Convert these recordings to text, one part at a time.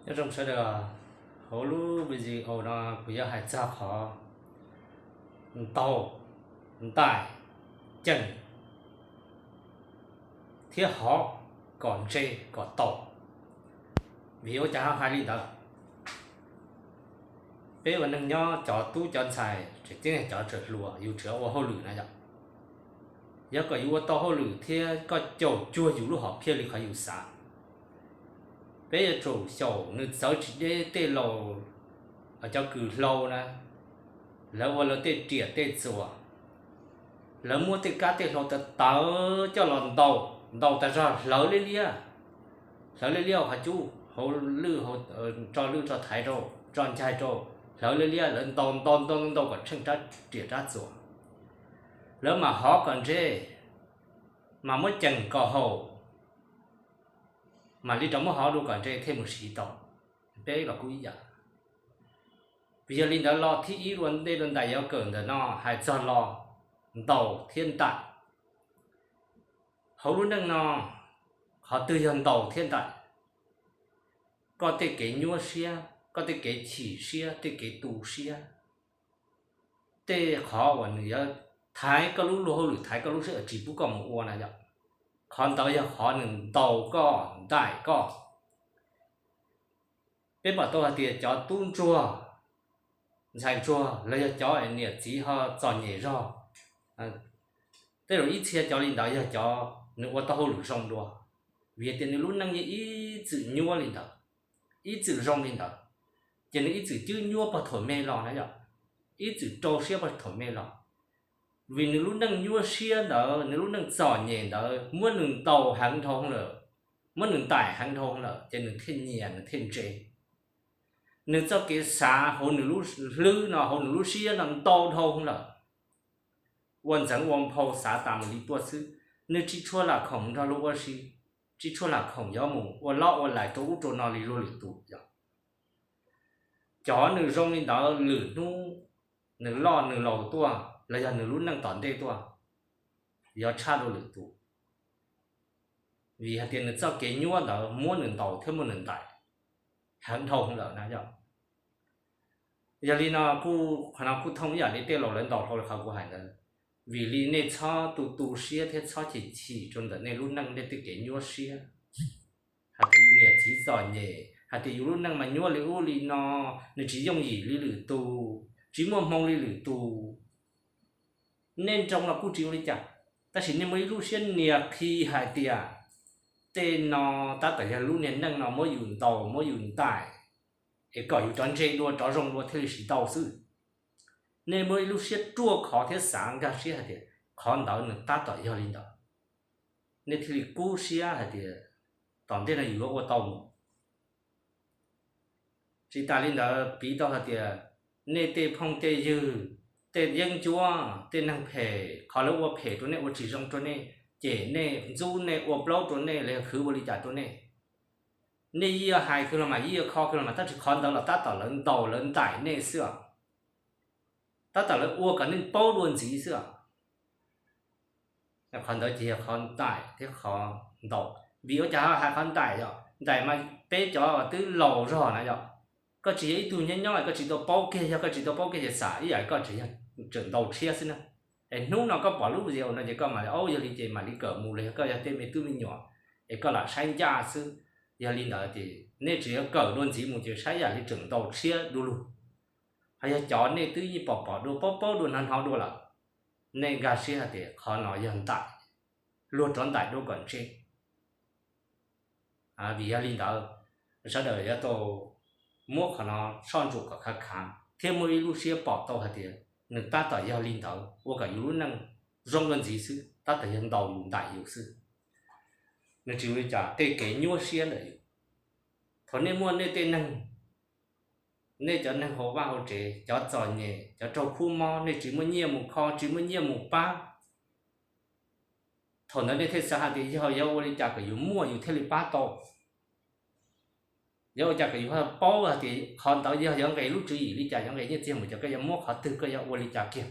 Nyob zoo sawv daws, hauv lub video no kuv yuav hais txog qhov ntaus, ntaim, ceem thiab hov kom ntse kom tau. Vim ua cas ho hais li ntawd? Peb ua neej nyob cov tub cov ntxhais tseem ceeb yog cov tseem hluas, yus tseem ua hauj lwm na yom. Yog kom yus ua tau hauj lwm thiab koj caum cuag yus lub hom phiaj li qhov yus xav, peb yuav tsum xyaum nws txawv tsis deb tej laus, cov kws hlau na, lawv ua lawv tej riam tej txuas, lawv muab tej kab tej hlau tawv tawv coj los ntaus, ntaus tas zog hlawv liab liab, hlawv liab liab qhov cub hauv lwj, tso lwj tso thaiv rau, tso ncaig rau, hlawv liab liab, lawv ntaus ntaus ntaus ntaus kom tsheej rab riam rab txuas, lawv mam hov kom ntse, mas muab ceem kom haum, mam li rov muab hov dua kom ntse thiaj mus siv tau. Peb los kuj ib yam. Vim yog li ntawd los thib ib dua ntej dua ntais yuav kawm ntawm no hais txog lo ntaus thiab ntaim. Hauv lub neej no, qhov twg yog ntaus thiab ntaim? Koj tej kev nyuaj siab, koj tej kev chim siab, tej kev tu siab, tej qhov uas nws yuav thaiv koj lub luag hauj lwm, thaiv koj lub siab, tsis pub koj mus ua na yom. Qhov ntawd yog qhov nws ntaus koj, ntaim koj. Peb pom tau hais tias cov tub ntsuag, ntxhais ntsuag los yog cov niam txiv ho txom nyem zog, tej zaum ib txhia cov li ntawd yog cov nws ua tau hauj lwm zoo dua, vim tias nws lub neej yeej ib txwm nyuaj li ntawd, ib txwm zoo li ntawd, ces nws ib txwm cwb nyuaj pog thaum me los na yom, ib txwm rau siab pog thaum me los. Vim nws lub neej nyuaj siab ntawd, nws lub neej txom nyem ntawd muab nws ntaus heev dhau lawm, muab nws ntaim heev dhau lawm ces nws thiaj nyiam, nws thiaj ntse. Nws txoj kev xav hauv nws lub hlwb no, hauv nws lub siab no ntau dhau lawm, ua ntxeev ua nphau xav tas mus li tuaj xwb. Nws tsis tshua lam khoom nrog luag ua si, tsis tshua lam khoom yuav mus ua lob ua lais rau ub rau no li luag lwm tus yom. Cov nws zoo li ntawd lwm hnub nws loj nws laus tuaj los yog nws lub neej tom ntej tuaj, yuav tshaj dua lwm tus, vim hais tias nws txoj kev nyuaj ntawd muab nws ntaus thiab muab nws ntaim heev dhau lawm na yom. Yog li no, qhov no kuj thooj ib yam li tej laus lawv ntaus hlau li qhov kuv hais ntawd. Vim li nej txhob tu tu siab thiab txhob chim chim rau ntawm nej lub neej, nej tej kev nyuaj siab, hais tias yus niam txiv txom nyem, hais tias yus lub neej mas nyuaj li ub li no, nws tsis yooj yim li lwm tus, tsis muaj hmoo li lwm tus. Nej nroo los kuj tsis ua li cas, tab sis nej muaj ib lub siab nias qhi hais tias tej no tab tom yog lub niag neej no muab yus ntaus muab yus ntaim, es kom yus rov ntse dua rov zoo dua thiaj li siv tau xwb. Nej muaj ib lub siab ruaj khov thiab xav nkag siab hais tias qhov ntawd nws tab tom yog li ntawd, nej thiaj li kub siab hais tias tom ntej no yus yuav ua tau mus. Tsis tas li ntawd, piv tau hais tias nej tej phooj tej ywg, tej yeeb ncuab, tej neeg phem, qhov lawv ua phem rau nej, ua tsis zoo rau nej, cem nej, ntxub nej, ua plaub rau nej los yog khwv ua li cas rau nej, nej yeej hais kiag los mas, yeej kho kiag los mas, tab sis qhov ntawd los tab tom lawv ntaus lawv ntaim nej xwb os. Tab tom lawv ua kom nej paub dua ntxiv xwb os. Qhov ntawd ces yog qhov ntaim thiab qhov ntaus. Vim ua cas ho hais qhov ntaim yom? Ntaim mas peb cov twb laus zog na yom, koj tsis yog ib tug nyob nyob koj tsis tau paub kiag, yog koj tsis tau paub kiag ces xam ib yam koj tseem yog tseem ntaus tshiab xwb na. Es hnub no koj pom lub video no ces koj mam li, o, yog li ces mam li kawm mus los yog koj yog tej me tub me nyuam es koj lam saib ncaj xwb. Yog li ntawd ces nej tseem yuav kawm dua ntxiv mus ces saib yam li tseem ntaus tshiab du lug. Ho yog cov nej twb yeej pom pom dua paub paub dua hnov hnov dua lawm, nej nkag siab hais tias qhov no yog ntaim, luag rov ntaim dua kom ntse. Vim yog li ntawd, sawv daws yuav tau muab qhov no soj ntsuam kom khav khav thiab muaj ib lub siab pom tau hais tias nws tab tom yog li ntawd ua kom yus lub neej zoo dua ntxiv xwb, tab tom yog ntaus yus ntaim yus xwb. Nws tsis ua li cas tej kev nyuaj siab ntawm yus. Thaum nej muaj nej tej neeg, nej cov neeg hauv vaj hauv tsev, cov txom nyem, cov raug khub mob, nej tsis muaj nyiaj mus kho, tsis muaj nyiaj mus pab, thaum ntawd nej thiaj xav hais tias yog yuav ua li cas kom yus muaj yus thiaj li pab tau. Yuav ua cas kom yus paub hais tias qhov ntawd yog yuav nqis lub tswv yim li cas, yuav nqis nyiaj txiag mus, ces koj yuav muab qhov twg, koj yuav ua li cas kiag.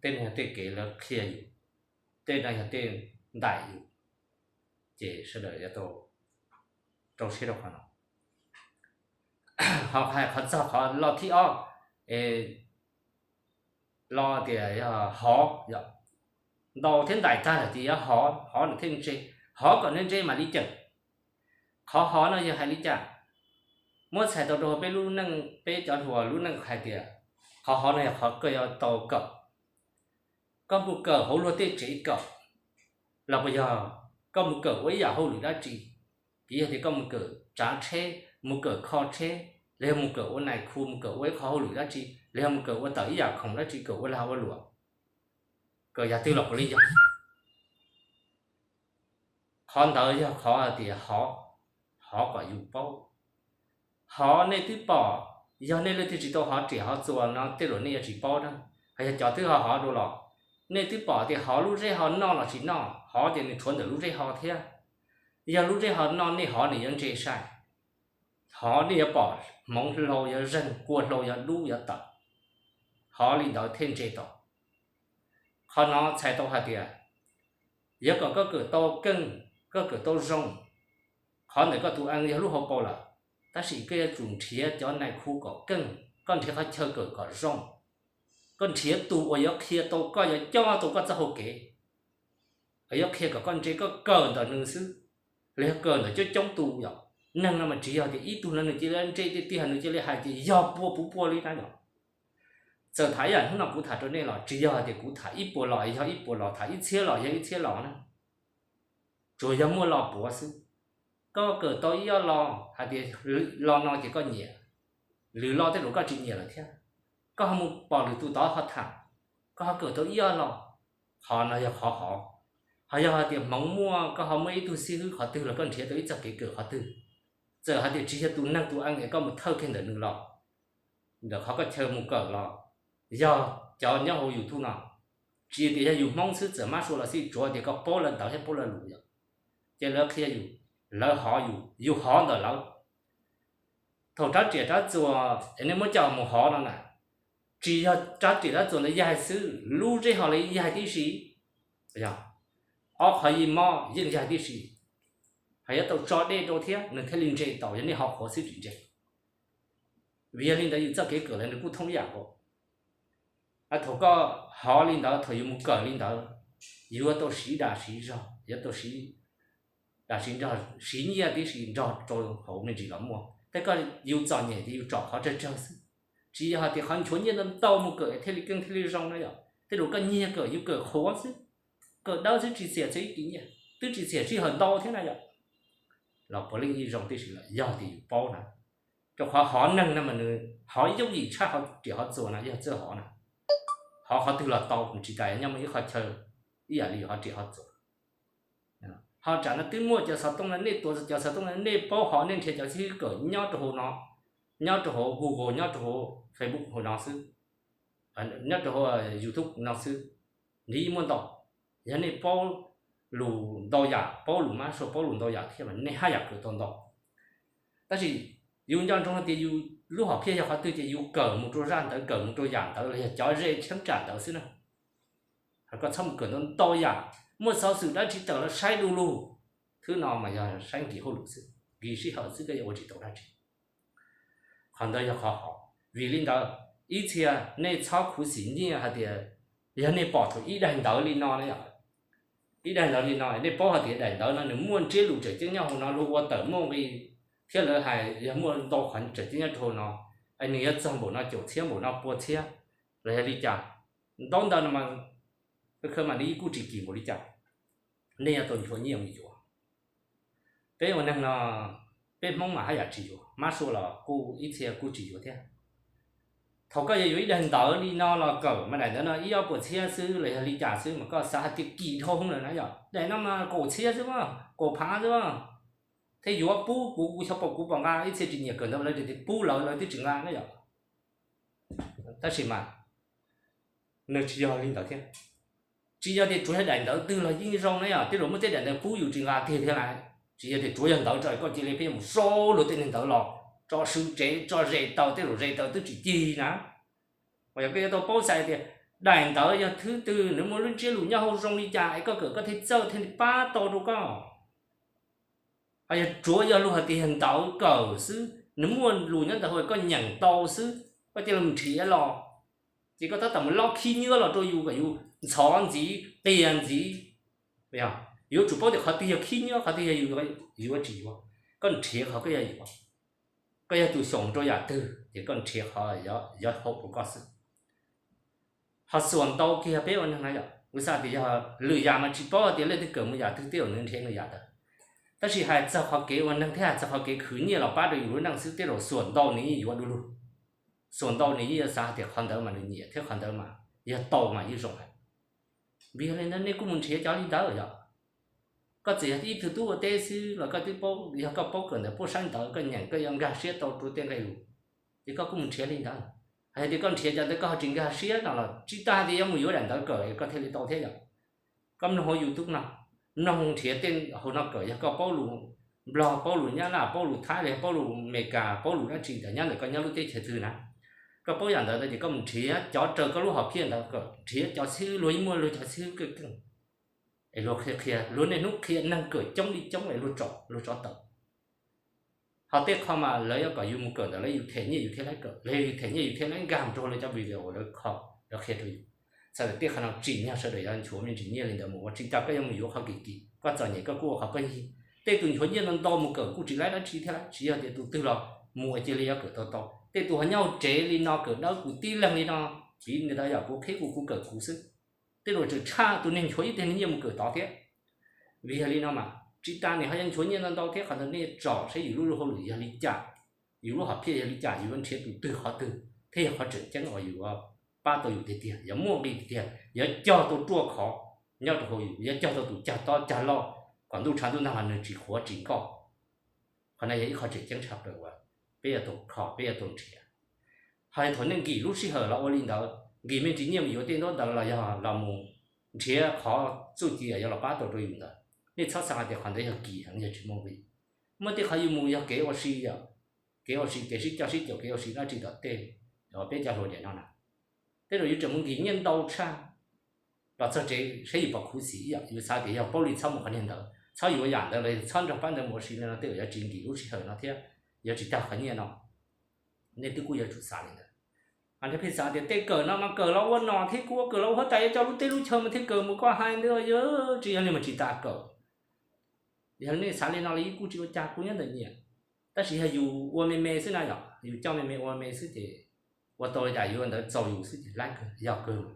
Tej no yog tej kev lawv qhia yus, tej no yog tej ntaim yus, ces sawv daws yuav tau rau siab rau qhov no. Ho hais qhov txog qhov lo thib ob, es lo tias yog hov, ntau thiab ntais tag lawm ces yog hov, hov nws thiaj ntse. Hov kom nws ntse mam li ceem. Qhov hov no yog hais li cas? Muab txhais tau rau peb lub neej, peb cov hluas lub neej hais tias qhov hov no yog qhov koj yuav tau kawm. Koj mus kawm hauv luag tej tsev kawm, los puas yog koj mus kawm ua ib yam hauj lwm dab tsi? Piv yog tias koj mus kawm tsav tsheb, mus kawm kho tsheb, los yog mus kawm ua nais khu, mus kawm ua ib qho hauj lwm dab tsi, los yog mus kawm ua tawm ib yam khoom dab tsi, kawm ua lag ua luam, kawm yam twg los puav leej yog. Qhov ntawd yog qhov hais tias hov, hov kom yus paub. Hov nej twb pom, yog nej leej twg tsis tau hov riam hov txuas no tej zaum nej yuav tsis paub na. Ho yog cov twb ho hov dua los, nej twb pom tias hov lub zeb ho noj los tsis noj, hov ces nws rhuav ntawm lub zeb ho thiab. Yog lub zeb ho noj nej hov nws yuav ntse sai. Hov nej yuav pom hmoov hlau yuav zeeg, kua hlau yuav dub yuav tawm. Hov li ntawd thiaj ntse tau. Qhov no txhais tau hais tias yog kom koj kawm tau keej, koj kawm tau zoo, qhov ntawm koj tus ees yog lub hauv paus lawm, tab sis koj yuav tsum nrhiav cov nais khu kom keej, koj nrhiav qhov chaw kawm kom zoo, koj nrhiav tus uas yuav qhia tau koj, yuav coj tau koj txoj hau kev, yuav qhia kom koj ntse, koj kawm ntawm nws xwb, los yog kawm ntawm coob coob tus yom. Neeg no mas tsis yog tias ib tug no nws cia li ntse tiag tiag, nws cia li hais ces yog puas puv pua li na yom. Txawm tham ib yam hnub no kuv tham rau nej los tsis yog hais tias kuv tham ib puas los yog ib puas los, tham ib txhiab los yog ib txhiab los na. Tsuas yog muaj lo puav xwb. Koj kawm tau ib ob lo hais tias lo no ces koj nyiam, lwm lo tej zaum koj tsis nyiam lawm thiab. Koj ho mus pom lwm tus tod ho tham, koj ho kawm tau ib ob lo, qhov no yog qhov hov. Ho yog hais tias hmoov muaj, koj ho muaj ib tug xib hwb qhov twg los koj nrhiav tau ib txoj kev kawm qhov twg, txawm hais tias tsis yog tus neeg tus ees es koj mus thawj kiag ntawm nws los, ntawm qhov koj chaw mus kawm los, yog cov nyob hauv YouTube no, tsis tias yog yus Hmoob xwb, txawm mab sua los xij, tsuav tias koj paub lawv ntawv thiab paub lawv lus yom. Ces lawv qhia yus, lawv hov yus, yus hov ntawm lawv. Thaum rab riam rab txuas es nej muab coj mus hov no na, tsis yog rab riam rab txuas ntawd yaig xwb, lub zeb ho los yaig tib si, yog ob qhov yim mob yeej yaig tib si. Ho yuav tau tso dej rau thiab nws thiaj li ntse tau, yog nej hov qhuav xwb tsis ntse. Vim yog li ntawd yus txoj kev kawm lawv nws kuj thoob ib yam nkaus. Thaum koj hov li ntawd, thaum yus mus kawm li ntawd, yuav tau siv dag siv zog, yuav tau siv dag siv zog, siv nyiaj tib si nrog rau hauv me ntsis los muaj. Tej koj yus txom nyem ces yus tsom qhov tsawg tsawg xwb, tsis yog hais tias qhov nchuav nyiaj ntau ntau mus kawm thiaj li keej thiaj li zoo na yom. Tej zaum koj nyiag kawm yus kawm qhuav xwb, kawm dawb xwb tsis txiam txog ib kis nyiaj, twb tsis txiam sij hawm ntau thiab na yom. Los puav leej yeej zoo tib si lawm yog tias yus paub na. Rau qhov hov neeg no mas nws hov yooj yim tshaj hov riam hov txuas no yog txawj hov na. Hov qhov twg los tau, nws tsis tas nyob muaj ib qhov chaw ib yam li hov riam hov txuas. Ho tsam no twb muaj cov xov tooj no, nej tuav cov xov tooj no, nej paub hov, nej nrhiav cov xib hwb kawm nyob rau hauv no, nyob rau hauv Google, nyob rau hauv Facebook hauv no xwb, nyob rau hauv YouTube no xwb, nws yeej muaj ntau. Yog nej paub lus ntau yam, paub lus mab sua, paub lus ntau yam thiab mas nej haj yam kawm tau ntau. Tab sis yus nco ntsoov hais tias yus lub hom phiaj yog qhov twg ces yus kawm mus rau zaj ntawd, kawm mus rau yam ntawd los yog cov ze cheeb tsam ntawd xwb na. Koj txhob mus kawm ntau ntau yam, muaj xov xwm dab tsi tawm los saib du lug. Thwb no mas yog saib nkim hauj lwm xwb, nkim sij hawm xwb, koj yuav ua tsis tau dab tsi. Qhov ntawd yog qhov hov. Vim li ntawd, ib txhia nej txhob khuv xim nyiaj hais tias yog nej pom thaum ib daim ntawv li no na yom, ib daim ntawv li no nej paub hais tias daim ntawv no nws muaj ntsiab lus tseem ceeb nyob hauv no, luag ua tawm muaj nqi, thiab lawv hais yog muaj ntau qhov tseem ceeb nyob rau hauv no, es nws yuav txog npaum no, caum txhiab npaum no, pua txhiab los yog li cas, ntau ntawv no mas, khawv mas nws yeej kuj tsis kim npaum li cas. Nej yuav tau nchuav nyiaj mus yuav. Peb ua neeg no, peb Hmoob mas haj yam tsis yuav, mab sua los kuj ib txhia kuj tsis yuav thiab. Thaum koj yuav yuav ib daim ntawv li no los kawm mas daim ntawv no ib ob puas txhiab xwb los yog li cas xwb mas koj xav hais tias kim dhau lawm na yom, daim no mas kaum txhiab xwb mas, kaum phav xwb mas. Thiaj yuav pub kuv, kuv xyov pom kuv pom nqa ib txhia tsis nyiam kawm ntawv lawv tias pub lawv, lawv twb tsis nqa na yom. Tab sis mas nws tsis yog li ntawd thiab. Tsis yog tias tsuav yog daim ntawv twg los yeej zoo na yom, tej zaum muaj tej daim ntawv pub yus tsis nqa tiag thiab lawm. Tsis yog tias tsuav yog ntawv tso koj cia li pheej mus sau luag tej niag ntawv los tso sw tsev tso zes taws, tej zaum zes taws twb tsis cig na. Mas yog koj yuav tau paub xaiv tias daim ntawv yog thwb twg, nws muaj lub ntsiab lus nyob hauv zoo li cas es koj kawm koj thiaj txawj thiaj li pab tau rau koj. Ho yog tsuav yog luag hais tias yog ntawv kawm xwb, Nws muaj lus nyob ntawd, koj nyeem tau xwb, koj cia li mus nrhiav los. Ces koj tab tom mus lob khib nyiab los rau yus kom yus ntxhov ntxiv, qias ntxiv. Yuav tsum paub tias qhov twg yog khib nyiab, qhov twg yog yus yuav tsis yuav. Koj nrhiav qhov koj yuav yuav. Koj yog tus xyaum rau yam twg ces koj nrhiav qhov yuav haum rau koj xwb. Ho xuas ntau kiag peb ua neeg na yom, kuv xav tias yog lwm yam mas tsis paub tias leej twg kawm mus yam twg, tej zaum nws nrhiav nws yam ntawd. Tab sis hais txog qhov kev ua neeg thiab hais txog qhov kev khwv nyiaj los pab rau yus lub neej xwb, tej zaum xuas ntau nws yeej yuav du lug. Xuas ntau nws yeej yuav xav hais tias qhov ntawd mas nws nyiam thiab qhov ntawd mas yog tau mas yeej zoo heev. Vim yog li ntawd nej kuj mus nrhiav cov li ntawd yom. Koj txawm yog ib tug tub ua teb xwb los koj twb paub, yog koj paub kawm ntawv puab saib ntawv, koj nyeem koj yuav nkag siab tau rau tej nqe lus, ces koj kuj mus nrhiav li ntawd. Hais tias koj nrhiav cov ntawd koj ho tsis nkag siab no los tsis tas tias yuav mus yuav daim ntawv kawm koj thiaj li tau thiab yom. Koj mloog hauv YouTube no, mloog nrhiav tej hauv no kawm, yog koj paub lus Nplog, paub lus Nyab Laj, paub lus Thaib, los yog paub lus Amelikas, paub lus dab tsi ntawd nyob ntawm koj nyob lub teb chaws twg na, koj paub yam ntawd ntawd ces koj mus nrhiav cov raws koj lub hom phiaj ntawd kawm, nrhiav cov xib hwb, luag yeej muaj luag cov xib hwb keej keej es luag qhia qhia, luag niaj hnub qhia neeg kawm coob li coob es luag tsom luag tsov tawm. Ho tej qho mas lawv yuav kom yus mus kawm ntawd lawv yus them nyiaj yus thiaj li kawm, los yog yus them nyiaj yus thiaj li nkag mus rau lawv cov video lawv kho, lawv qhia rau yus. Txhais tau tej qhov no tsim nyog sawv daws yuav nchuav me ntsis nyiaj li ntawd mus ua, tsis tas koj yuav mus yuav qhov kim kim, koj txom nyem koj kuj ua qhov koj yig. Tej tus nchuav nyiaj no ntau mus kawm kuj tsis laib dab tsi thiab, tsis yog tias tus twg los mus ua cia li yuav kawm tau tau. Tej tus ho nyob hauv tsev li no kawm dawb kuv tib leeg li no, piv li ntawd yog kuv qhib kuv, kuv kawm kuv xwb. Tej zaum tseem tshaj tus neeg nchuav ib teg nyiaj mus kawm tod thiab. Vim yog li no mas tsis tas nim ho yuav nchuav nyiaj ntau ntau thiab, qhov ntawd nej tsom saib yus lub hauj lwm yog li cas, yus lub hom phiaj yog li cas, yus yuav nrhiav tus twg qhov twg thiaj yog qhov tseem ceeb uas yuav pab tau yus tiag tiag, yuav muaj nqis tiag tiag, yuav cog tau ruaj khov nyob rau hauv yus, yuav cog tau tus cag tob cag loj kom ntuj tshav ntuj nag los nws tsis qhuav tsis nkoj. Qhov no yog ib qho tseem ceeb tshaj plaws uas peb yuav tau kho, peb yuav tau nrhiav. Ho yog thaum nej nkim lub sij hawm los ua li ntawd, nkim me ntsis nyiaj mus yuav tej ntaub ntawv los yog los mus nrhiav qhov txuj ci uas yuav los pab tau rau yus ntawd, nej txhob xav hais tias qhov ntawd yog kim heev yog tsis muaj nqis. Muaj tej qhov yus mus yog kev ua si yom, kev ua si, kev sib coj sib caum, kev ua si dab tsi tom tej, peb cov hluas daim no na, tej zaum yus tseem mus nkim nyiaj ntau tshaj los txog tsev saib yus pom khuv xim ib yam. Yus xav tias yog paub li txhob mus qhov niag ntawd, txhob yuav yam ntawd los txhob nrog pab ntawd mus ua si li no, tej zaum yuav tsis nkim lub sij hawm no thiab yuav tsis tag qhov nyiaj no. Nej twb kuj yuav tsum xav li ntawd. Mas nrhiav pheej xav tias tej kawm no mas kawm los ua nom thiab kuv ua kawm los ua huab tais yuav coj lub teb lub chaw mas thiaj kawm mus, koj hais ntawd yog tsis yog li mas tsis tas kawm. Yog nej xav li no los yeej kuj tsis ua cas, kuv nyob ntawm nyias. Tab sis yog yus ua me me xwb na yom, yus coj me me ua me xwb ces ua tau li cas yus ua ntawd txaus yus xwb ces laib kawg, yog kawg.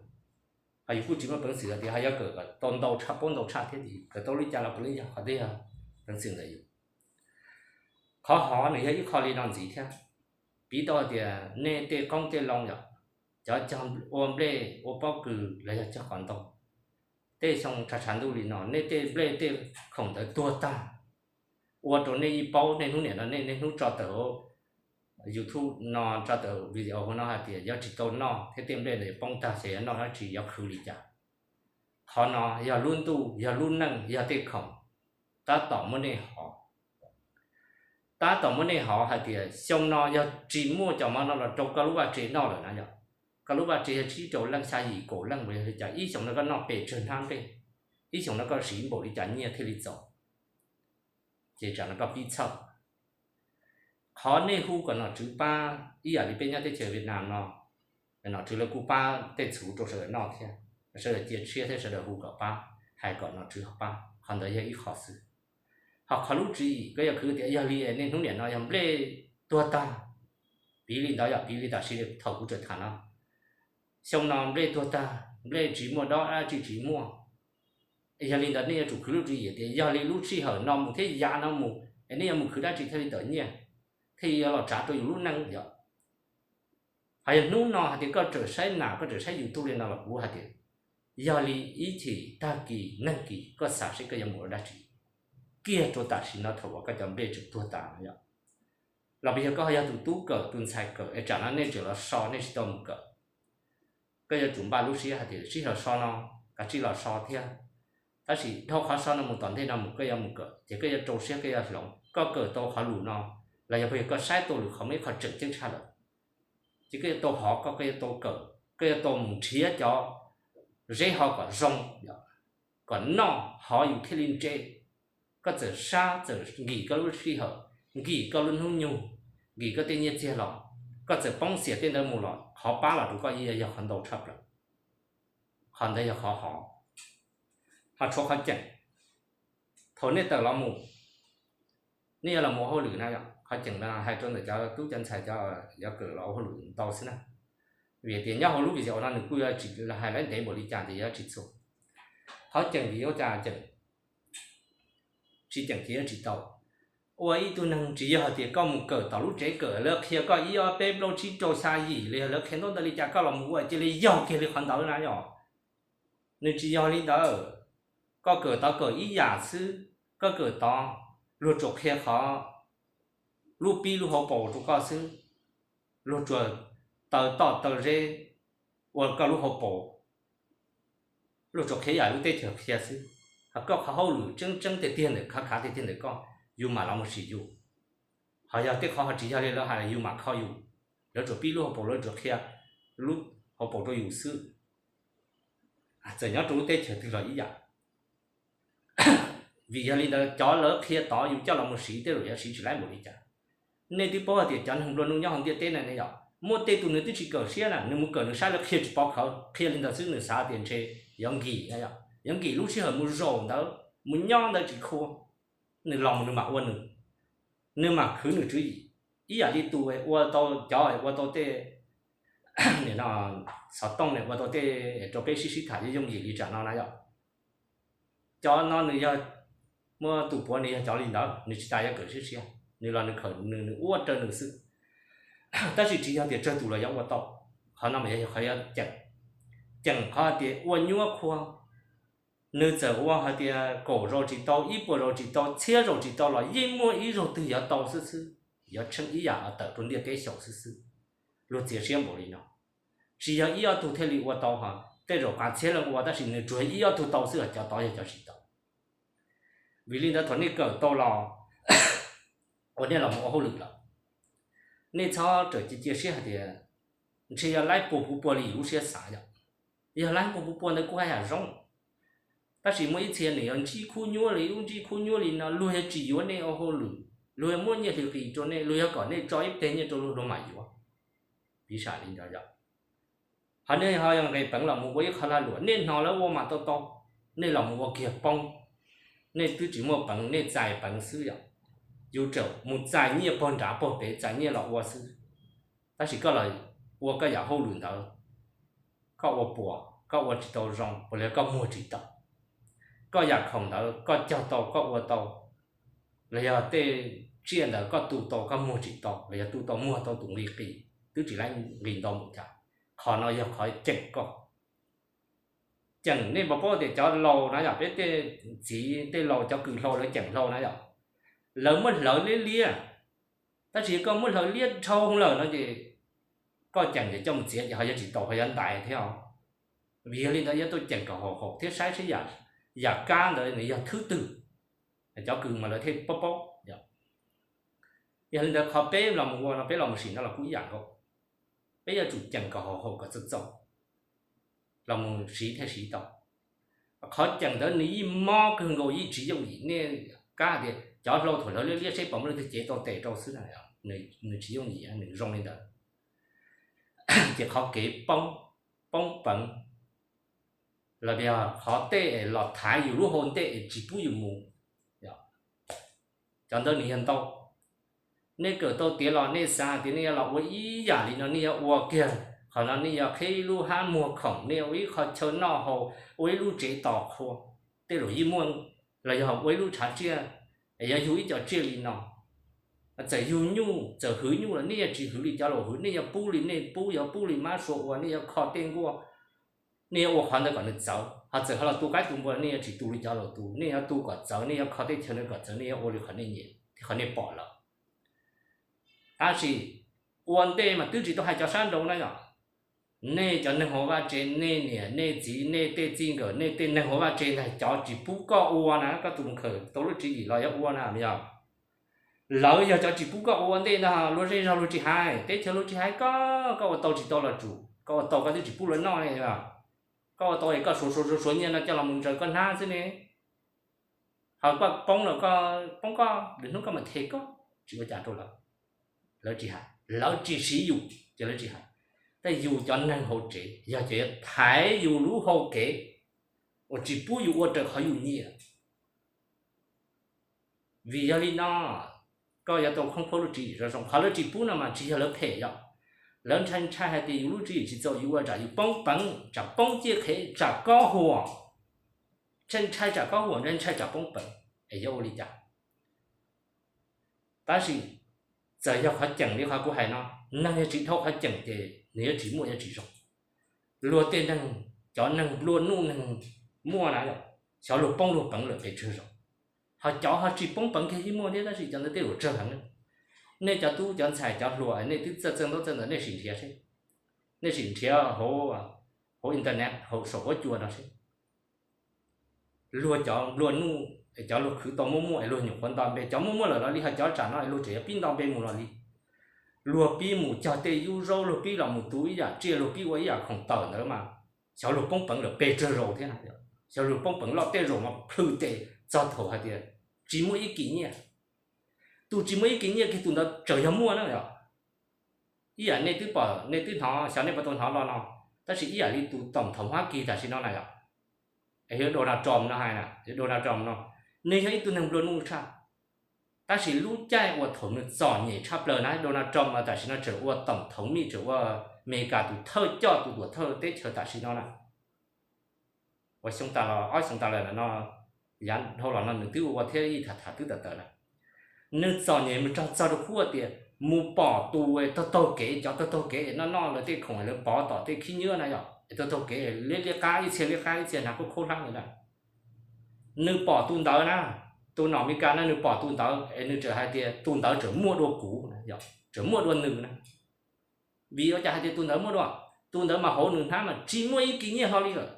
Ho yus kuj tsis muaj peev xwm hais tias ho yuav kawm kom tau ntau tshaj, paub ntau tshaj thiab ces kawm tau li cas los puav leej yog qhov twg yog peev xwm ntawm yus. Qhov hov nws yog ib qho li no ntxiv thiab. Piv tau hais tias nej tej qoob tej loo yom, cov cog ua nplej ua pob kws los yog cog qos ntoo, tej xyoo tshav tshav ntuj li no nej tej nplej tej khoom ntawd tuag tag, ua rau nej yeej paub, nej hnub niam no nej niaj hnub tso tawm YouTube no, tso tawm video hauv no hais tias yuav tsis tau noj thiab tej nplej ntawd poob tag ces yuav noj dab tsi, yuav khwv li cas. Qhov no yog lub ntuj, yog lub neej, yog tej khoom tab tom muab nej hov. Tab tom muab nej hov hais tias xyoo no yog tsis muaj cov mov no los rau koj lub vaj tse noj lawm na yom, koj lub vaj tse yog tsib rau leej, xya yim kaum leej, yog li cas ib xyoos no koj noj pes tsawg hnab nplej, ib xyoos no koj siv npaum li cas nyiaj thiaj li txaus. Ces tsam no koj pib txhawj. Qhov nej hu kom nom tswv pab ib yam li peb nyob teb chaws Vietnam no, nom tswv lawv kuj pab tej txhuv rau sawv daws noj thiab, sawv daws cia siab thiab sawv daws hu kom pab, hais kom nom tswv ho pab, qhov ntawd yog ib qho xwb. Ho qhov lub tswv yim koj yuav khwv tias yog li nej hnub niam no yog nplej tuag tag, piv li ntawd yom, piv li tam sim thaum kuv tseem tham no, xyoo no nplej tuag tag, nplej tsis muaj, dob dab tsi tsis muaj. Yog li ntawd nej yuav tsum khwv lub tswv yim tias yog li lub sij hawm no mus thiab yav no mus es nej yuav mus khwv dab tsi thiaj li tawm nyiaj, thiaj yuav los tsav rau yus lub neej yom. Ho yog hnub no hais tias koj tseem saib nas, koj tseem saib YouTube li no los kuv hais tias yog li ib chim tag kis neeg kis koj xav seb koj yuav mus ua dab tsi kiag rau tam sim no thaum uas koj cov nplej tseem tuag tas no yom. Los puas yog koj yog tus tub kawm tus ntxhais kawm es tsam no nej tseem los so nej tsis tau mus kawm? Koj yuav tsum npaj lub siab hais tias sij hawm so no kav tsij los so thiab, tab sis dhau qhov so no mus tom ntej no mus koj yuav mus kawm ces koj yuav rau siab koj yuav hloov, koj kawm tau qhov lus no los yog puas yog koj saib tau lwm qhov muaj ib qho tseem ceeb tshaj lawm, ces koj yuav tau hov koj, koj yuav tau kawm, koj yuav tau mus nrhiav cov zeb ho kom zoo, kom noj hov yus thiaj li ntse. Koj txawm sab txawm nkim koj lub sij hawm, nkim koj lub hnub nyoog, nkim koj tej nyiaj txiag los, koj txawm poob xiam tej ntawd mus los qhov pab los rau koj yog qhov ntau tshaj plaws. Qhov ntawd yog qhov hov. Ho tshuav qhov ceem, thaum nej tawm los mus, nej yuav los mus ua hauj lwm na, qhov ceem no hais rau ntawm cov tub cov ntxhais cov yuav kawm los ua hauj lwm ntau xwb na. Vim tias nyob hauv lub video no nws kuj yuav tsis hais lawv ntev npaum li cas ces yuav tsis txhua. Qhov ceem vim ua cas ceem, tsis ceem ces yuav tsis tau. Ua ib tug neeg tsis yog hais tias koj mus kawm tom lub tsev kawm lawv qhia koj ib ob peb plaub tsib rau xya yim los yog lawv qhia ntaub ntawv li cas koj los mus ua cia li yog kiag li qhov ntawd na yom. Nws tsis yog li ntawd. Koj kawm tod kawm ib yam xwb, koj kawm tod luag tsuas qhia qhov lub pib lub hauv paus rau koj xwb, luag tsuas taw toj taw zeb ua koj lub hauv paus, luag tsuas qhia yam lub teb chaws qhia xwb. Ho koj qhov hauj lwm tseeb tseeb tiag tiag ntawm khav khav tiag tiag ntawm koj, yus mam los mus sim yus. Ho yog tej qhov ho tsis yog li lawv hais yus mam kho yus, lawv tsuas pib lub hauv paus lawv tsuas qhia lub hauv paus rau yus xwb. Txawm nyob rau lub teb chaws twg los ib yam. Vim yog li ntawd cov lawv qhia tod yus coj los mus siv tej zaum yuav siv tsis laib npaum li cas. Nej twb paub hais tias cov neeg nplua nuj nyob hauv ntiaj teb na ne yom, muaj tej tus nws twb tsis kawm siab na, nws mus kawm nws saib lawv qhia tsis pov khawv, qhia li ntawd xwb nws xav tias ntshe yuav nkim na yom, yuav nkim lub sij hawm mus zaum ntawd, mus nyob ntawd tsis khua, nws los mus nws mam ua nws, nws mam khwv nws tswv yim. Ib yam li tus ua tau, cov ua tau tej, nim no xov tooj ne ua tau tej rau peb sib sib tham yooj yim li tsam no na yom. Cov no nws yog, muaj tus puav nws yog cov li ntawd, nws tsis tas yuav kawm siab siab, nws los nws khawm nws, nws ua raws nws xwb. Tab sis tsis yog tias tsawg tus los yuav ua tau. Qhov no mas yog qhov yuav ceem. Ceem qhov tias ua nyuab qhua, nws txawm ua hais tias kaum zaus tsis tau, ib puas zaus tsis tau, txhiab zaus tsis tau los yeej muaj ib zaug twg yuav tau xwb xwb, yuav tsheej ib yam tawm rau ntiaj teb xyaum xwb xwb. Luag txiav siab npaum li no, tsis yog ib ob tug thiaj li ua tau, ho tej zaum kav txhiab leej ua tab sis nws tsuas ib ob tug tau xwb, cov tod yog cov tsis tau. Vim li ntawd thaum nej kawm tau los, uas nej los mus ua hauj lwm lawm, nej txhob rawm cia cia siab hais tias ntshe yog laib puas puv puas li yus lub siab xav yom. Yog laib puas puv puas ntawd kuj haj yam zoo, tab sis muaj ib txhia nws yuav ntsib khub nyuab li lub ntsib khub nyuab li no, luag yuav tsis yuav nej ua hauj lwm, luag yuav muab nyiaj hli qis rau nej, luag yuav kom nej tso ib teg nyiaj rau luag, luag mam yuav. Piv xam li ntawd yom. Ho nej ho yog nqis peev los mus ua ib qho lag luam, nej hnov lawv ua mas tau tau, nej los mus ua kiag poob, nej twb tsis muaj peev, nej txais peev xwb yom. Yus tseem mus txais nyiaj pog nrad pog pem, txais nyiaj los ua xwb. Tab sis koj los ua koj yam hauj lwm ntawd, koj ua puas koj ua tsis tau zoo, puas li koj muag tsis tau. Koj yam khoom ntawd koj cog tau koj ua tau, los yog tej tsiaj ntawd koj tu tau koj muag tsis tau, los yog tu tau muag tau tus nqi qis, twb tsis laib nqi ntau mus cas. Qhov no yog qhov ceem koj. Ceem, nej puas paub tias cov laus na yom, peb tej txiv tej laus cov kws hlau lawv ceem hlau na yom, lawv muab hlawv liab liab. Tab sis koj muab hlawv liab dhau lawm no ces koj ceem ces coj mus txiav ces ho yuav tsis tau, ho yuav ntais thiab os. Vim yog li ntawd yuav tau ceem kom haum haum thiab saib saib yam kab ntawd nws yog thwb twg, cov kws mas lawv thiaj paub paub. Yog li ntawd qhov peb los mus ua no, peb los mus sim no los kuj ib yam nkaus, peb yuav tsum ceem kom haum haum kom txaus txaus los mus siv thiaj siv tau. Qhov ceem ntawd nws yeej mob kawg nkaus, yeej tsis yooj yim. Nej kab tias cov hlau thaum hlawv liab liab seb puas muaj leej twg cev tau tes rau xwb na, nws tsis yooj yim, nws zoo li ntawd. Ces qhov kev poob, poob peev, los yog qhov tej es los thaiv yus lub hau ntej es tsis pub yus mus, cov ntawd nws yog ntau. Nej kawm tau tiav los nej xav tias nej yuav los ua ib yam li no, nej yuav ua kiag qhov no, nej yuav qhib ib lub hab muag khoom, nej ua ib qho chaw noj haus, ua ib lub tsev tos qhua, tej zaum yeej muaj, los yog ua ib lub tshav tsiaj, es yuav yug ib co tsiaj li no. Txawm yug nyuj txawm hwv nyuj los nej yuav tsis hwv li cov laus hwv, nej yuav pub li nej pub, yuav pub li mab sua ua, nej yuav kho tej nkuaj, nej yuav ua qhov ntawd kom nws txawv. Ho txawm ho los tu qaib tu npua nej yuav tsis tu li cov laus tu, nej yuav tu kom txawv, nej yuav kho teb chaws ntawd kom txawv, nej yuav ua li qhov nej nyiam thiab qhov nej pom lawm. Tab sis ua ntej mas twb tsis tau hais cov sab nraud na yom, nej cov neeg hauv vaj tse, nej niam nej txiv, nej tej txij nkawm, nej tej neeg hauv vaj tse ntag, cov tsis pub koj ua na, koj tus mus khawm tau lub tswv yim los yuav ua na yog, lawv yog cov tsis pub koj ua ua ntej ntag. Luag zej zog luag tsis hais, teb chaws luag tsis hais koj, koj ua tau tsis tau los tsum, koj ua tau koj twb tsis pub luag noj ne yog. Koj ua tau es koj suav suav suav suav nyiaj no coj los mus ntsaws koj hnab xwb ne. Ho koj poob los koj poob koj, lwm hnub koj mam them koj, tsis ua cas rau lawv. lawv tsis hais, lawv tsis siv yus ces lawv tsis hais. Tej yus cov neeg hauv tsev yog cov yuav thaiv yus lub hau kev uas tsis pub yus ua raws qhov yus nyiam. Vim yog li no, koj yuav tau khoob khuab lub tswv yim zoo zoo. Qhov lawv tsis pub no mas tsis yog lawv phem yom, lawv ntshai ntshai hais tias yus lub tswv yim tsis txaus yus ua tsam yus poob peev, tsam poob ciaj qhev, tsam kob huam. Ntshai ntshai tsam kob huam, ntshai ntshai tsam poob peev es yuav ua li cas? Tab sis txawm yog qhov ceem li qhov kuv hais no, neeg yog tsis dhau qhov ceem ces nws yuav tsis muaj yuav tsis zoo. Luag tej neeg, cov neeg nplua nuj neeg muaj na, xyov luag poob luag peev lawm pes tsawg zaus. Ho cov ho tsis poob peev kiag yeej muaj thiab, tab sis cov ntawd tej zaum tsawg heev. Nej cov tub cov ntxhais cov hluas nej twb txawj txawj ntaub txawj ntawv nej sim nrhiav seb, nej sim nrhiav hauv, hauv internet hauv saum huab cua no seb, luag cov nplua nuj es cov luag khwv tau muaj muaj es luag nyuam qhuav nto npe, cov muaj muaj lawm los li, ho cov tsam no es luag tseem yuav pib nto npe mus los li. Luag pib mus cog tej yub zaub, luag pib los mus tu ib yam tsiaj, luag pib ua ib yam khoom tawm ntawd mas xyov luag poob peev lawm pes tsawg zaus thiab na. Xyov luag poob peev loj tej zaus mas plhws tes txog thaum hais tias tsis muaj ib kis nyiaj. Tus tsis muaj ib kis nyiaj kiag tus ntawd tseem yog muaj na yom. Ib yam nej twb pom nej twb hnov, xyov nej puas tau hnov los no, tab sis ib yam li tus tổng thống Hoa Kỳ tam sim no na yom, yog Donald Trump no hais na, yog Donald Trump no, nws yog ib tug neeg nplua nuj tshaj. Tab sis lub caij uas thaum nws txom nyem tshaj plaws na, Donald Trump tam sim no tseem ua tổng thống Mỹ, tseem ua Amelikas tus thawj coj tus tuam thawj teb chaws tam sim no na. Ua xyoo tas los ob xyoo tas lawm no, yav dhau los no nws twb ua thiab ib tham tham twb tawm tawm na. Nws txom nyem mus txog txog rau khub tias mus pom tus taug taug kev, cov taug taug kev noj noj lawv tej khoom lawv pov tom tej khib nyiab na yom, taug taug kev liab liab qab ib txhia liab qab ib txhia hnav khaub khaub hlab ntawd na. Nws pom tus ntawd na, tus nom Amelikas na nws pom tus ntawd es nws txawm hais tias tus ntawd tseem muaj dua kuv, tseem muaj dua nws na. Vim ua cas hais tias tus ntawd muaj dua? Tus ntawd mas hauv nws hnab mas tsis muaj ib kis nyiaj hlo li lawm,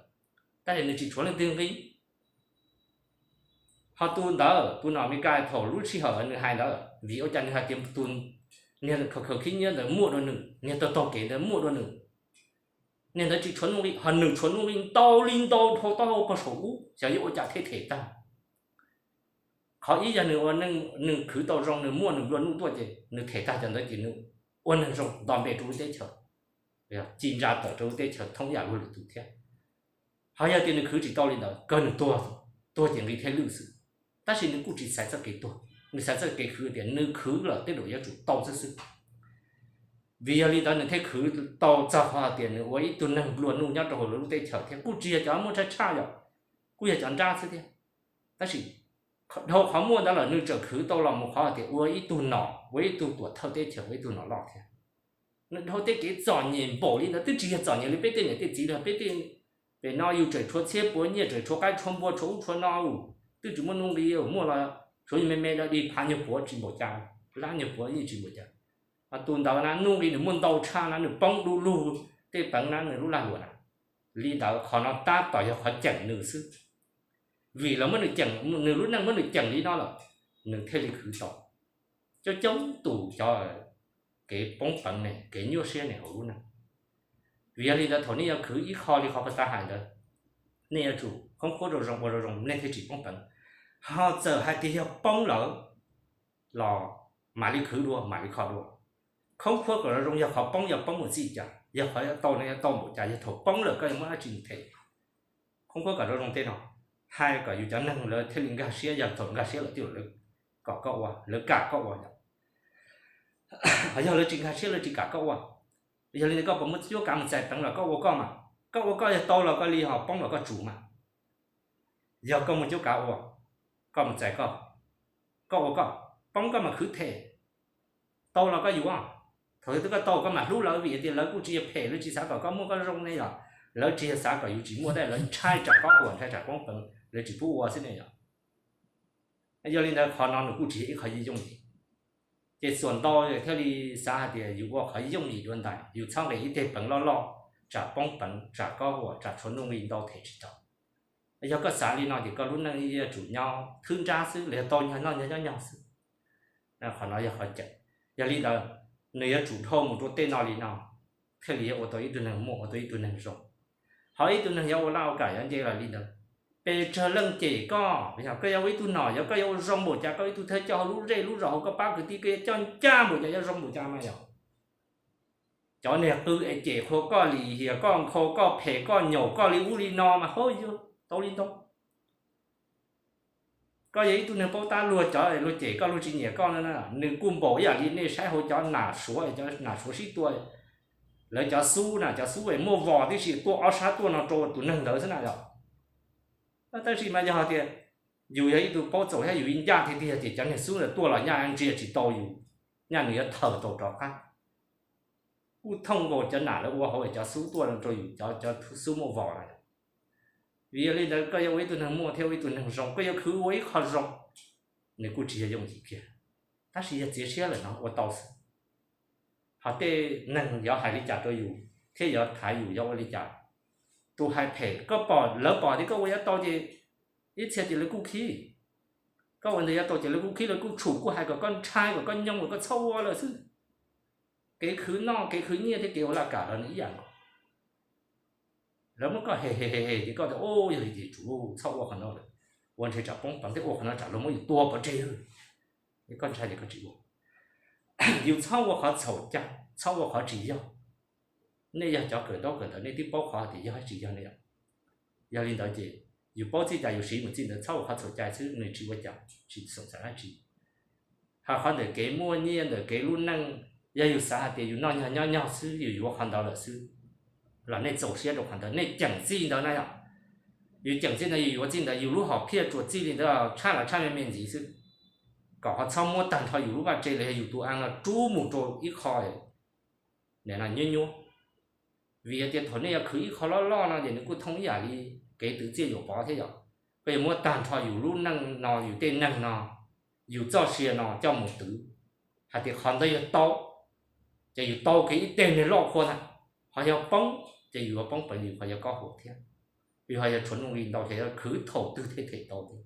tab sis nws tsis tshuav leej twg nqi. Ho tus ntawd tus nom Amelikas thaum lub sij hawm nws hais ntawd, vim ua cas nws hais tias tus niag khaws khaws khib nyiab ntawd muaj dua nws, niag taug taug kev ntawd muaj dua nws? Niag ntawd tsis tshuav nuj nqi, ho nws tshuav nuj nqi ntau li ntau dhau taub hau pog saum ub, xyov yuav ua cas thiaj them tag. Qhov ib yog nws ua neej nws khwv tau zoo, nws muaj nws nplua nuj tuaj ces nws them tag cov ntawd ces nws ua neeg zoo nto npe rau lub teb chaws, ci ntsa tawm rau lub teb chaws thoob ib yam luag lwm tus thiab. Ho yog tias nws khwv tsis tau li ntawd, kawg nws tuag, tuag ces nqi thiaj lwj xwb. Tab sis nws kuj tsis xaiv txoj kev tuag, nws xaiv txoj kev khwv tias nws khwv lawm tej zaum yuav tsum tau xwb xwb. Vim yog li ntawd nws thiaj khwv tau txog qhov hais tias nws ua ib tug neeg nplua nuj nyob rau hauv lawv lub teb chaws thiab, kuj tsis yog cov muaj tshaj tshaj yom, kuj yog cov nrab xwb thiab. Tab sis dhau qhov muaj ntawd lawm nws tseem khwv tau los mus qhov hais tias ua ib tug nom, ua ib tug tuam thawj teb chaws, ua ib tug nom loj thiab. Nws dhau tej kev txom nyem npaum li ntawd, twb tsis yog txom nyem li peb tej niam tej txiv los peb tej, pem no yus tseem tshuav txhiab puav nyiaj, tseem tshuav qaib tshuav npua, tshuav ub tshuav no, twb tsis muaj nuj nqi, muaj los tshuav me me da di phav nyuag puav tsis npaum cas, lab nyuag puav yeej tsis npaum cas. Ho tus ntawd na nuj nqi nws muaj ntau tshaj na, nws poob du lug tej peev na nws lub lag luam na. Li ntawd qhov no tab tom yog qhov ceem nws xwb. Vim lawv muab nws ceem, nws lub neej muab nws ceem li no lawm, nws thiaj li khwv tau. Coob coob tus cov kev poob peev ne, kev nyuaj siab ne hauv lub neej. Vim yog li ntawd thaum nej yuav khwv ib qho li qhov pas tas hais ntawd, nej yuav tsum khoob khuab rau zoo, ua rau zoo nej thiaj tsis poob peev. Ho txawm hais tias yog poob lawm los mam li khwv dua, mam li kho dua. Khoob khuab kom zoo zoo, yog qhov poob yog poob mus txij cas, yog qhov yuav tau no yuav tau npaum cas, yog thaum poob lawm koj yuav muab dab tsi them. Khoob khuab kom zoo zoo tej no, hais kom yus cov neeg lawv thiaj li nkag siab, yog thaum nkag siab lawm twb lawv kom koj ua, lawv kam koj ua yom. Ho yog lawv tsis nkag siab lawv tsis kam koj ua, yog li ntawd koj puas muaj cuab kav mus txais peev los koj ua koj mas, koj ua koj yog tau los koj li, ho poob los koj tsum mas. Yog koj muaj cuab kav ua, koj mus txais koj, koj ua koj, poob koj mas khwv them, tau los koj yuav. Thaum twg koj tau koj mam hlub lawv, vim tias lawv kuj tsis yog phem, lawv tsis xav kom koj muaj koj zoo ne yom. Lawv tsis yog xav kom yus tsis muaj tab sis lawv ntshai tsam kob huam, ntshai tsam poob peev lawv tsis pub ua xwb ne yom. Yog li ntawd qhov no nws kuj tsis yog ib qho yooj yim. Ces xuas ntau thiaj li xav hais tias yus ua qhov yooj yim dua ntais, yus txhob nqis ib teg peev loj loj, tsam poob peev, tsam kob huam, tsam tshuav nuj nqi ntau them tsis tau. Yog koj xav li no ces koj lub neej yuav tsum nyob thwb nrab xwb los yog tau nyob nyob nyob xwb. Qhov no yog qhov ceem. Yog li ntawd, nws yuav tsum dhau mus rau tej no li no, thiaj li yuav ua tau ib tug neeg muaj, ua tau ib tug neeg zoo. Ho ib tug neeg yuav ua laj ua kam yuav nce los li ntawd, pes tsawg leej cem koj, yog koj yuav ua ib tug nom, yog koj yuav ua zoo npaum cas, koj ib tug thawj coj hauv lub zej lub zos hauv koj pab kwv tij, koj yuav coj ncaj npaum cas, yuav zoo npaum cas mas yog cov niag qw es cem qhuas koj li hiam, koj nkhaus koj phem koj nyaum koj li ub li no mas hauj yog tau li ntau. Koj yog ib tug neeg paub tab luag, cov luag cem koj luag tsis nyiam koj no na, nws kuj npaum ib yam li nej saib hauv cov nam suav, cov nam suav sib tua, lawv cov xub na, cov xub es muaj vos tib si tuaj ob sab tuaj no rau tus neeg ntawd xwb na yom. Tab sis mas yog hais tias yus yog ib tug paub txaus thiab yus ncaj tiag tiag ces cov niag xub ntawd tuaj los nyaj ntsia tsis tau yus, nyaj nws yuav thawm tau rov qab. Kuj thooj nkaus cov nam lawv ua hauv cov xub tuaj rau yus, cov xub muaj vos na. Vim yog li ntawd koj yuav ua ib tug neeg muaj thiab ua ib tug neeg zoo, koj yuav khwv ua ib qho zoo, nws kuj tsis yog yooj yim kiag. Tab sis yog txiav siab lawm no ua tau xwb. Ho tej neeg yuav hais li cas rau yus thiab yuav thaiv yus yuav ua li cas? Tus hais phem koj pom, lawv pom tias koj ua yuav tau ces ib txhia ces lawv kuj khib. Koj ua ntawd yuav tau ces lawv kuj khib, lawv kuj tshum, kuj hais kom koj ntshai, kom koj nyoo, kom koj txhob ua lawm xwb. Kev khwv noj kev khwv nyiaj thiab kev ua laj kam los nws ib yam nkaus. Lawv muab koj hem hem hem ces koj tias, Ub, yog li ces tsum txhob ua qhov no lawm, ua ntshe tsam poob peev thiab ua qhov no tsam luag muab yus tua pov tseg. Koj ntshai ces koj tsis ua. Yus txhob ua qhov txhaum cai, txhob ua qhov tsis yog. Nej yog cov kawm ntaub kawm ntawv nej twb paub qhov tias yog tsis yog ne yom. Yog li ntawd ces yus paub txij cas yus siv mus txij ntawd, txhob ua qhov txhaum cai xwb, nws tsis ua cas, tsis xoom xav dab tsi. Ho qhov ntawm kev muaj nyiaj ntawm kev lub neej, yog yus xav hais tias yus noj nyog nyob nyog xwb, yus yuav qhov ntawd lawm xwb, los nej txaus siab rau qhov ntawd, nej ceem txij ntawd na yom. Yus ceem txij ntawd, yus yuav txij ntawd, yus lub hom phiaj tsuas txij li ntawd tshaj los tshaj me me ntxiv xwb, kom ho txhob muab tag nrho yus lub vaj tse los yog yus tus a no rub mus rau ib qho nyuab nyuab. Vim hais tias thaum nej yuav khwv ib qho loj loj no ces nws kuj thooj ib yam li kev twv txiaj yuam pov thiab yom. Koj yuav muab tag nrho yus lub neej no, yus tej neeg no, yus txoj sia no coj mus twv hais tias qhov ntawd yog tau, ces yus tau kev ib teg niag loj qhua ntag. Ho yog poob ces yus yuav poob peev, yus ho yuav kob huam thiab, yus ho yuav tshuav nuj nqi ntau ces yuav khwv thaum twg thiaj them tau thiab.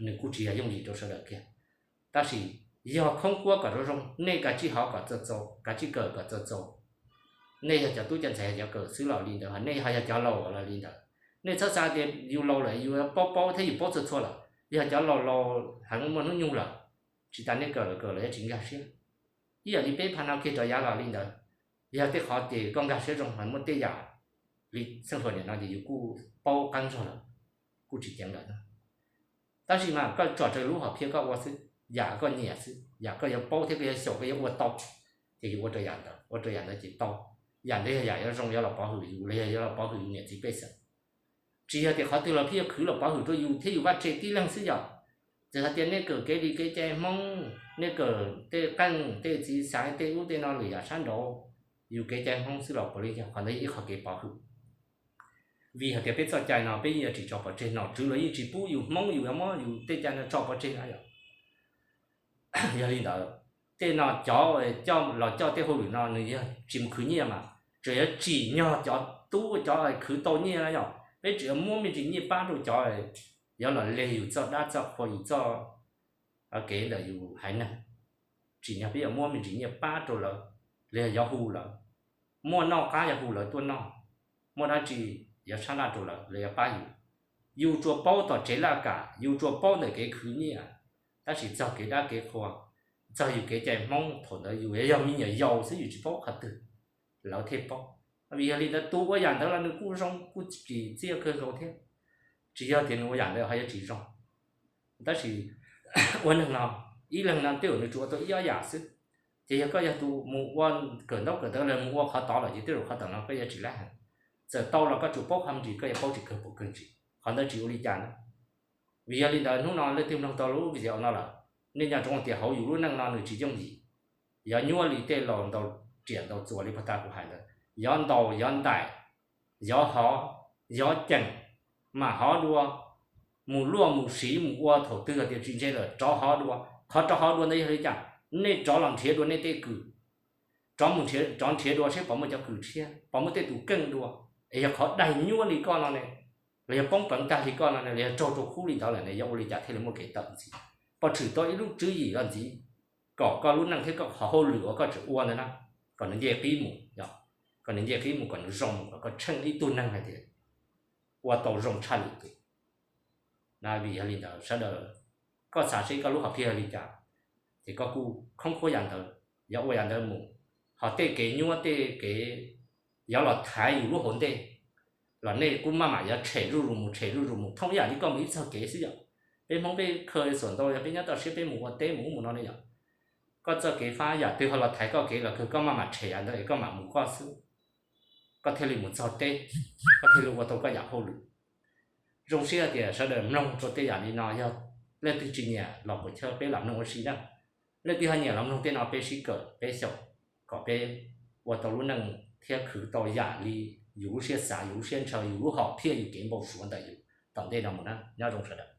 Nws kuj tsis yog yooj yim rau sawv daws kiag. Tab sis yog khoob kuab kom zoo zoo, nej kav tsij hov kom txaus txaus, kav tsij kawm kom txaus txaus. Nej yog cov tub cov ntxhais yog cov kawm xwb los li ntawd, ho nej ho yog cov laus los li ntawd. Nej txhob xav tias yus laus lawm yus paub paub thiab yus paub txhua txhua lawm. Yog cov laus laus heev muaj hnub nyoog lawm, tsis tas nej kawm los kawm los yuav tsis nkag siab. Ib yam li peb pha no kiag rau yav los li ntawd, yog tej qhov ces koj nkag siab zoo, ho muaj tej yam li xeeb hluas nim no ces yus kuj paub qeeb zog lawm, kuj tsis ceev lawm. Tab sis mas koj tsom raws lub hom phiaj koj ua xwb, yam koj nyiam xwb, yam koj yuav paub thiab koj yuav xyaum koj yuav ua tau, ces yus ua rau yam ntawd, ua rau yam ntawd ces tau. Yam ntawd yog yam yuav zoo yuav los pov hwm yus los yog yuav los pov hwm yus niam txiv pej xeem. Tsis yog tias qhov twg los pheej yuav khwv los pov hwm rau yus thiab yus vaj tse tib leeg xwb yom. Txawm hais tias nej kawm kev li kev cai Hmoob, nej kawm tej qeej tej txiv xaiv tej ub tej no lwm yam sab nraud, yus kev cai Hmoob xwb los puav leej yog qhov ntawd ib qho kev pov hwm. Vim hais tias peb txoj cai no peb yeej yuav tsis tso pov tseg, nom tswv los yeej tsis pub yus Hmoob yus yuav muab yus tej cai no tso pov tseg na yom. Yog li ntawd, tej no cov coj los coj tej hauj lwm no nws yog tsis mus khwv nyiaj mas tseem yuav tsim nyog cov tub cov khwv tau nyiaj na yom. Peb tseem yuav muab me ntsis nyiaj pab rau cov yuav los leg yus txoj dab txoj qhua, yus txoj kev ntawm yus haiv neeg. Tsim nyog peb yuav muab me ntsis nyiaj pab rau lawv, los yog yuav hu lawv, muaj noj qab yuav hu lawv tuaj noj, muaj dab tsi yuav sab laj rau lawv, lawv yuav pab yus. Yus tsuas paub tom tsev laj kam, yus tsuas paub ntawm kev khwv nyiaj, tab sis txog kev dab kev qhua, txog yus kev cai Hmoob thaum ntawd yus yog me nyuam yaus xwb yus tsis paub qhov twg, lawv thiaj paub. Vim yog li ntawd tus ua yam ntawd los nws kuj zoo kuj tsim txiaj kawg nkaus thiab. Tsis yog tias nws ua yam ntawd ho yuav tsis zoo. Tab sis ua neeg no, ib leeg no tej zaum nws tsuas ua tau ib ob yam xwb. Ces yog koj yog tus mus ua kawm ntaub kawm ntawv los mus ua qhov tod lawm ces tej zaum qhov tom no koj yuav tsis lab heev. Txawm tau los koj tsuas paub qhov ntsis, koj yuav paub tsis kawg paus kawg ntsis, qhov ntawd tsis ua li cas na. Vim yog li ntawd hnub no leej twg mloog tau lub video no lawm, nej nco ntsoov tias hauv yus lub neej no nws tsis yooj yim. Yog nyuaj li tej laus ntaus riam ntaus txuas li puag ta kuv hais ntawd, yog ntaus yog ntaim, yog hov, yog ceem, mam hov dua, mus luaj mus siv mus ua thaum twg tias tsis ntse lawm rov hov dua. Qhov rov hov dua ntawd yog li cas? Nej rov los nrhiav dua nej tej kws, rov mus nrhiav, rov nrhiav dua seb puas muaj cov kws tshiab, puas muaj tej tus keej dua. Es yog qhov daig nyuaj li koj no ne, los yog poob peev tag li koj no ne, los yog raug rau khub li ntawd lawm ne, yuav ua li cas thiaj li muaj kev tawm ntxiv? Puas tshwm tau ib lub tswv yim los ntxiv kom koj lub neej thiab koj qhov hauj lwm uas koj tseem ua ntawd na, kom nws nce qib mus, kom nws nce qib mus, kom nws zoo mus, kom koj tsheej ib tug neeg hais tias ua tau zoo tshaj lwm tus. Vim yog li ntawd sawv daws, koj xav seb koj lub hom phiaj yog li cas, ces koj kuj khoob khuab yam ntawd, yuav ua yam ntawd mus. Ho tej kev nyuab tej kev yuav los thaiv yus lub hauv ntej los nej kuj maj mam yuav tshem zuj zus mus, tshem zuj zus mus, thoob yam li koj mus ib txog kev xwb yom. Peb Hmoob peb kha xuam ntau, yog peb nyob toj siab peb mus ua teb mus ub mus no ne yom. Koj txoj kev fab yam twg ho los thaiv koj kev los kawg koj maj mam tshem yam ntawd es koj mam mus koj xwb, koj thiaj li mus txog teb, koj thiaj li ua tau koj yam hauj lwm. Zoo siab tias sawv daws mloog rau tej yam li no, yog leej twg tsis nyiam los puas chawj, peb lam mloog ua si na. Leej twg ho nyiam los mloog tej no peb sib kawm peb xyaum, kom peb ua tau lub neej thiab khwv tau yam li yus lub siab xav, yus lub siab ntshaw, yus lub hom phiaj, yus kev npau suav ntawm yus tom ntej no mus na. Nyob zoo sawv daws.